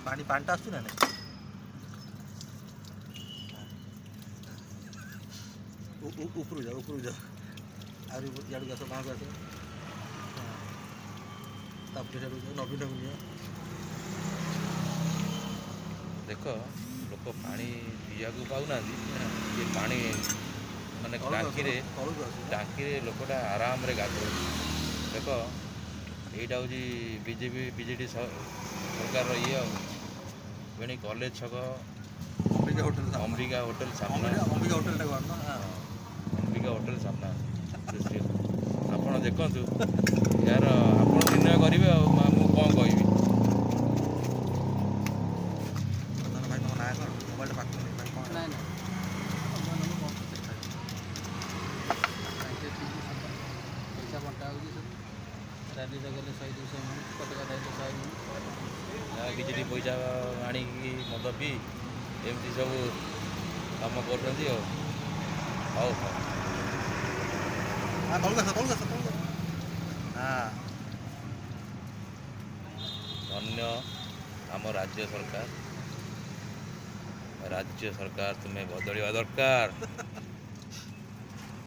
ପାଣି ପାଣିଟା ଆସୁଛି ନା ନାଇଁ? ଉପରକୁ ଯାଅ, ଉପରକୁ ଯାଅ, ଆହୁରି ଇଆଡ଼କୁ ଆସ, ବାଁକୁ ଆସ। ତାପରେ ସିଆଡ଼କୁ ଯାଅ, ନବୀନକୁ ନିଅ। ଦେଖ, ଲୋକ ପାଣି ପିଇବାକୁ ପାଉନାହାନ୍ତି, ଇଏ ପାଣି ମାନେ ତଳକୁ ଆସ, ଟାଙ୍କିରେ ତଳକୁ ଆସ। ଟାଙ୍କିରେ ଲୋକଟା ଆରାମରେ ଗାଧଉଛି। ଦେଖ, ଏଇଟା ହେଉଛି ବିଜେପି ବିଜେଡ଼ି ସରକାରର ଇଏ। ଆଉ ବେଣୀ କଲେଜ ଛକ, ଅମ୍ବିକା ହୋଟେଲ ସାମ୍ନା। ଅମ୍ବିକା ହୋଟେଲ ସାମ୍ନା। ଅମ୍ବିକା ହୋଟେଲଟାକୁ ଆଣ। ହଁ, ଅମ୍ବିକା ହୋଟେଲ ସାମ୍ନା ଦୃଶ୍ୟ ଆପଣ ଦେଖନ୍ତୁ। ଏହାର ଆପଣ ନିର୍ଣ୍ଣୟ କରିବେ, ଆଉ ମୁଁ କ'ଣ କହିବି? ଭାଇ, ତମ ନାଁ କ'ଣ? ମୋବାଇଲଟା ପାଖକୁ ନେଇ ଭାଇ, କ'ଣ? ନାଇଁ ନାଇଁ, ପଇସା ବଣ୍ଟା ହେଉଛି ସବୁ। ରାଲିରେ ଗଲେ 100 200 ମିଳୁଛି, ପତାକା ଧରିଲେ 100 ମିଳୁଛି। ବିଜେଡ଼ି ପଇସା ଆଣିକି ମଦ ପିଇ ଏମିତି ସବୁ କାମ କରୁଛନ୍ତି। ଆଉ ହଉ ହଉ। ହଁ, ତଳକୁ ଆସ, ତଳକୁ ଆସ, ତଳକୁ ଆସ। ହଁ। ଧନ୍ୟ ଆମ ରାଜ୍ୟ ସରକାର। ରାଜ୍ୟ ସରକାର, ତୁମେ ବଦଳିବା ଦରକାର।